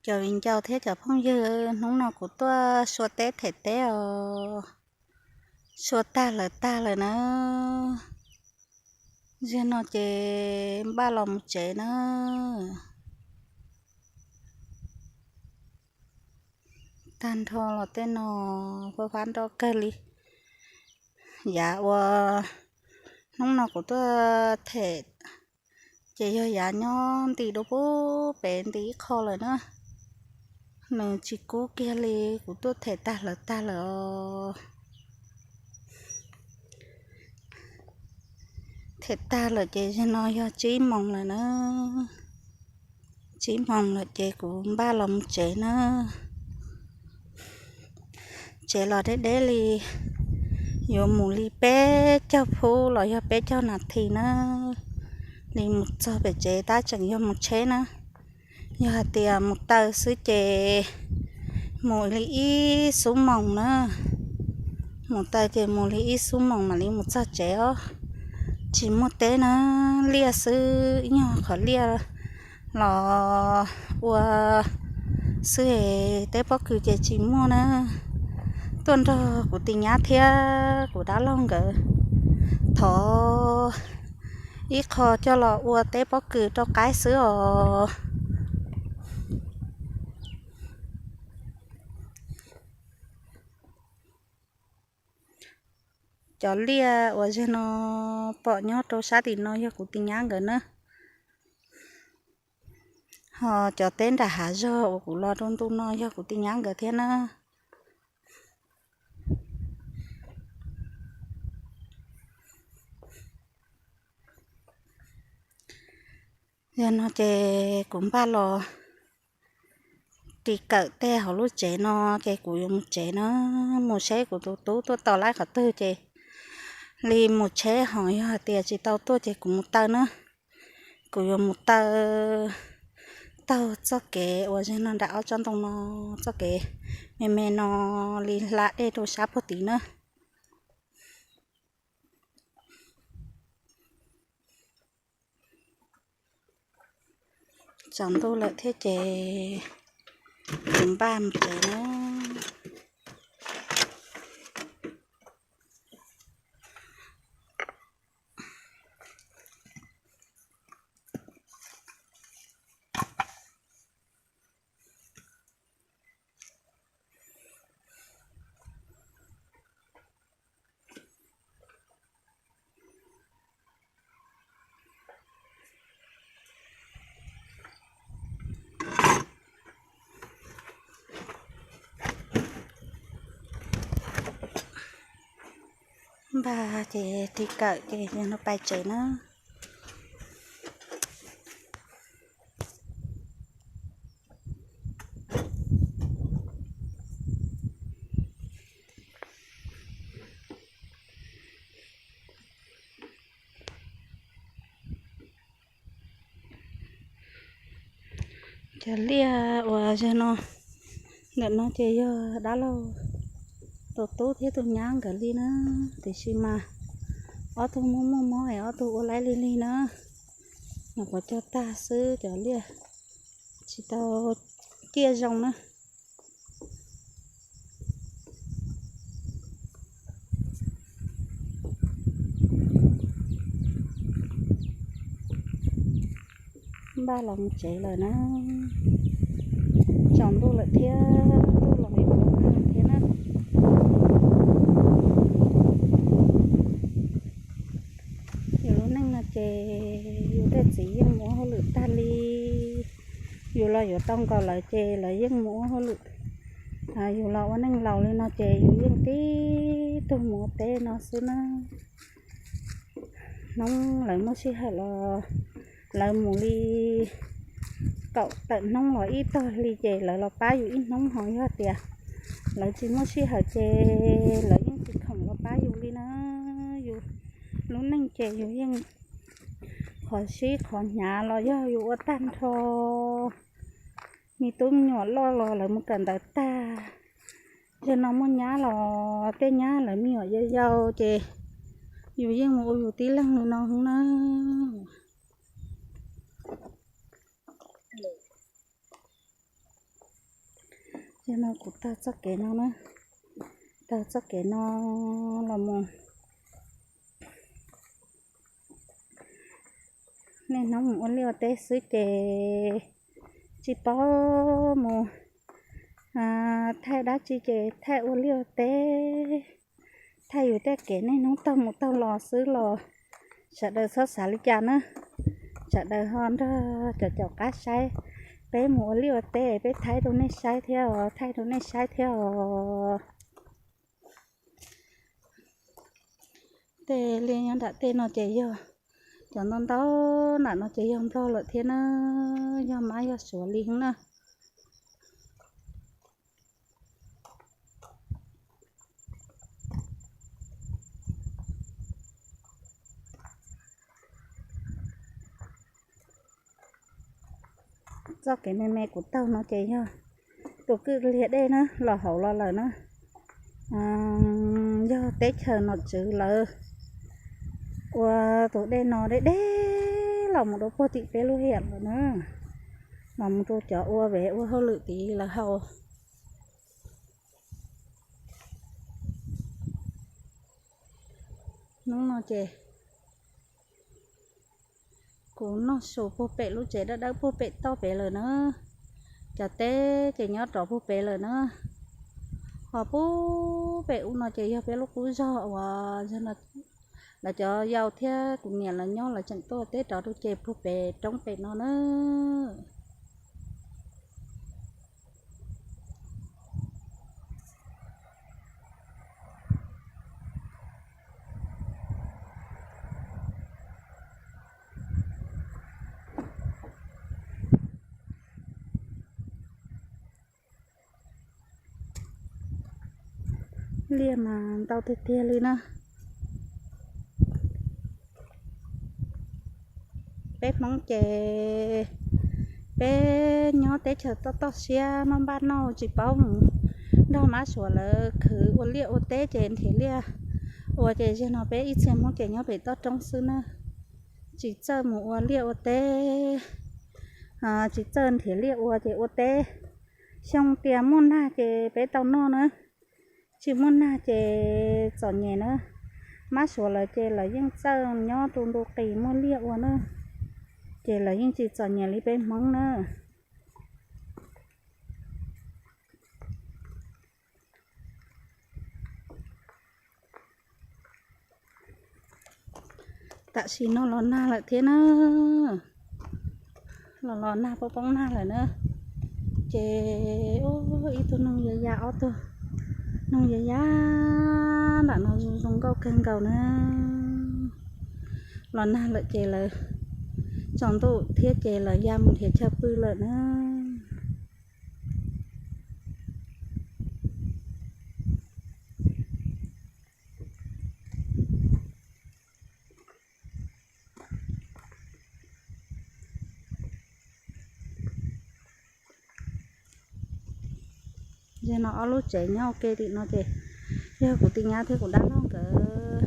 Cov viv ncaus thiab cov phooj ywg, hnub no kuv tuaj sua teb them teb os, sua tag lawm tag lawm na. Ziag no ces npaj los mus tsev na. Tag nrho los tej no fab fab nroj kawg li. Yav uas hnub no kuv tuaj them ces yog yav nyob nti dua pub pem nti ib qho lawm na. Nws tsis kub kiag li, kuv tuaj them tag lawm tag lawm os. Them tag lawm ces zaum no yog tsib moos lawm na. Tsib moos lawm ces kuv npaj los mus tsev na. Tsev los deb deb li, yuav mus li peb caug phub los yog peb caug nas this na, li mus txog pem tsev tab tseem yog mus tsheb na. Yog hais tias mus taw xwb ces mus li ib xuab moos na. Mus taw ces mus li ib xuab moos mam li mus txog tsev os. Tsis muaj teb na, liaj xwb, ib nyuag qhov liaj los ua xwb, teb pob kws ces tsis muaj na. Tuaj nrog kuv tus nyab thiab kuv dab laug nkawd thov ib qho coj los ua teb pob kws rau qaib xwb os. Cov liaj uas zaum no pom nyob rau sab tim no yog kuv tus nyab nkawd na. Ho cov teb nram hav zog uas kuv los rau ntu no yog kuv tus nyab nkawd thiab na. Yog no ces kuv npaj los ris kawm tej hauv lub tsev no ces kuv yuav mus tsev na. Mus saib kuv tus tub tuaj tau laib qhov twg ces li mus tsheb, ho yog hais tias tsis tau tuaj ces kuv mus taw na. Kuv yuav mus taw taug txoj kev uas zaum no nram ob tsob ntoo no, txoj kev me me no li hla dej rau sab puag tid na. Tsaus ntuj lawm thiab ces kuv npaj mus tsev na. Npaj ces ris kawm ces no pais tsev na. Cov liaj uas zaum no, ntawm no ces yog dab laug tus tub thiab tus nyab nkawd li na, tiam sis mas ob tug muaj muaj mob es ob tug ua laib li li na. Nyuam qhuav cog tag xwb, cov liaj tsis tau ciaj zoo na. Npaj los mus tsev lawm na. Tsaus ntuj lawm thiab, ntuj los yuav lawm thiab na. Yus lub neej no ces yus tej txiv yeej mus ua hauj lwm tag li. Yus los yuav tau nkaus lawv ces lawv yeej mus ua hauj lwm. Yus los ua neej laus li no ces yus yeej tib tug mus ua teb no xwb na. Hnub lawv muaj sij hawm los lawv mus li kaum tawm hnub los ib tog li ces lawv los pab yus ib hnub, ho yog tias lawv tsis muaj sij hawm ces lawv yeej tsis khoom los pab yus li na. Yus lub neej ces yus yeej qhov sib qhov hnyav los yog yus ua tag nrho. Me tub me nyuam loj los lawv mus kawm ntawv tag. Zaum no muaj nyab los tej nyab lawv me nyuam yau yau ces yus yeej mus ua yus tib leeg li no na. Kuv taug txoj kev no na, taug txoj kev no los mus. Niaj hnub mus ua liaj ua teb xwb ces tsis paub mus thaij dab tsi ces thaij ua liaj ua teb, thaij yus tej kev niaj hnub taug mus taug los xwb los sawv daws txhob xav li cas na. Sawv daws ho nrog cov caum qab saib peb mus ua liaj ua teb, peb thaij rau nej saib thiab os, thaij rau nej saib thiab os. Tej liaj nyob nram tej no ces yog cov ntau ntau nram no ces yog nplog lawm thiab na, yog mab yog suav li na. Txoj kev me me kuv taug no ces yog tus kwj liag dej na los hauv los lawm na. Yog teb chaws nom tswv lawv ua tus dej no deb deb los mus rau puag tim peb lub hiam lawm na, los mus rau cov ua vev ua hauj lwm tid lawv hau. Hnub no ces kuv noj su puag pem lub tsev dawb dawb puag pem toj pem lawm na. Cov teb ces nyob rov puag pem lawm na. Ho puag pem ub no ces yog peb lub qub zog uas lawv cov yau thiab kuv niam lawv nyob, lawv tseem tuaj teb rov rau ces puag pem roob pem no na. Liaj mas ntau tiag tiag li na. Peb Hmoob ces peb nyob teb chaws toj toj siab maj npaj noj tsis paub mus nrog mab suav lawv khwv ua liaj ua teb ces nrhiav liaj ua ces zaum no peb ib txhia Hmoob ces nyob pem toj roob xwb na. Tsis txawj mus ua liaj ua teb, tsis txawj nrhiav liaj ua ces ua teb. Xyoo tias muaj nag ces peb tau noj na, tsis muaj nag ces txom nyem na. Mab suav lawv ces lawv yeej txawj nyob tu ntu qis muaj liaj ua na, ces lawv yeej tsis txom nyem li peb Hmoob na. Tam sim no los nag lawm thiab na, los los nag poob poob nag lawm na. Ces ib tug noog ya ya, ob tug noog ya ya nram no zoo zoo nkauj kawg nkaus na. Los nag lawm ces lawv tsaus ntuj thiab ces lawv ya mus nrhiav chaw pw lawm na. Yog no ob lub tsev nyob ua ke tim no ces yog kuv tij nyab thiab kuv dab laug nkawd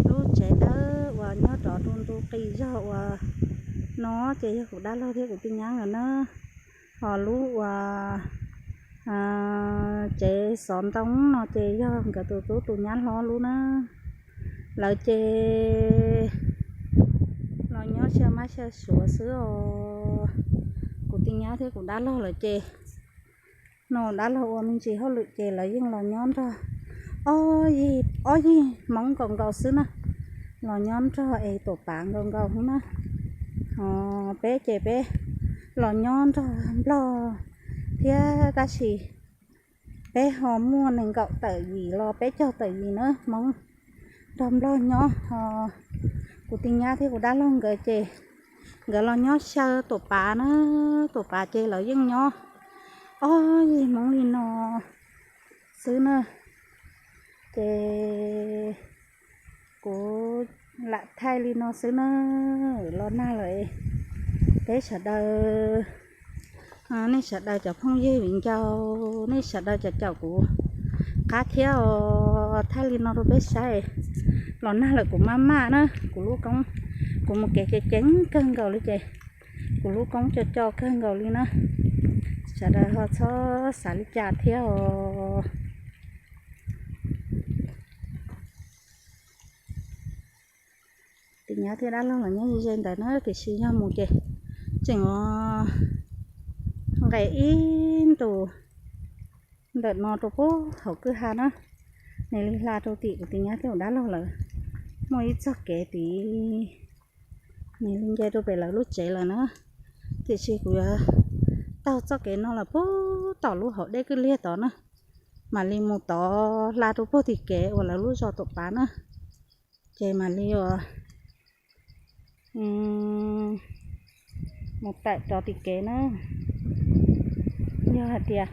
lub tsev dawb uas nyob rov tu ntu qis zog uas no ces yog kuv dab laug thiab kuv tij nyab nkawd na. Ho lub uas tsev xov ntoo no ces yog nkawd tus tub tus nyab hlob lub na. Lawv ces los nyob xyaw mab xyaw suav xwb os. Kuv tij nyab thiab kuv dab laug lawv ces no dab laug ua me ntsis hauj lwm ces lawv yeej los nyob nrog ob yig, ob yig Hmoob nkaus nkaus xwb na, los nyob nrog es tuam pav nkaus nkaus xwb na. Ho peb ces peb los nyob nrog Nplog thiab tab sis peb ho muaj nees nkaum tawm yim los peb caug tawm yim na Hmoob nrog Nplog nyob ho. Kuv tij nyab thiab kuv dab laug nkawd ces nkawd los nyob xyaw tuam pav na, tuam pav ces lawv yeej nyob ob yig Hmoob li no xwb na. Ces kuv lam thaij li no xwb na, los nag lawm. Peb sawv daws, nej sawv daws cov phooj ywg viv ncaus, nej sawv daws cov caum kuv qab thiab os, thaij li no rau peb saib. Los nag lawm kuv maj maj na, kuv lub koob, kuv mus kev ceev ceev kawg nkaus li ces kuv lub koob co co kawg nkaus li na. Sawv daws ho txhob xav li cas thiab os. Tus nyab thiab dab laug los nyob ze ze ntawd na, tiam sis yog mus ces tseem nqes ib ntus ntawm no rau puag hauv kwj ha na. Nws li hla rau tim kuv tus nyab thiab kuv dab laug lawv muaj ib txoj kev tid, nws li nce rau pem lawv lub tsev lawm na. Tiam sis kuv yuav taug txoj kev no los puag tom lub hauv dej kwj liag tod na, mam li mus tod hla rau puag tim kev uas lawv lub zos tom pav na, ces mam li ua mus tawm rov tim kev na. Yog hais tias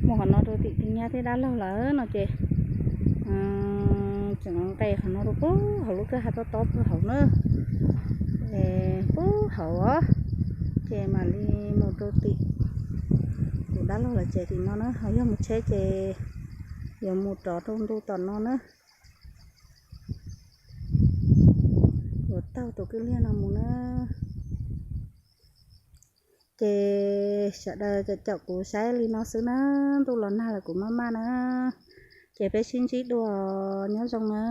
mus qhov no rau tim tus nyab thiab dab laug lawm no ces tseem nqes qhov no rau puag hauv lub kwj ha tob tob puag hauv na, puag hauv os, ces mam li mus rau tim kuv dab laug lawv tsev tim no na. Ho yog mus tsheb ces yuav mus rov rau ntu tom no na, yuav taug tus kwj liag no mus na. Ces sawv daws caum caum kuv saib li no xwb na, ntuj los nag lawm kuv maj maj na, ces peb sib ntsib dua, nyob zoo na.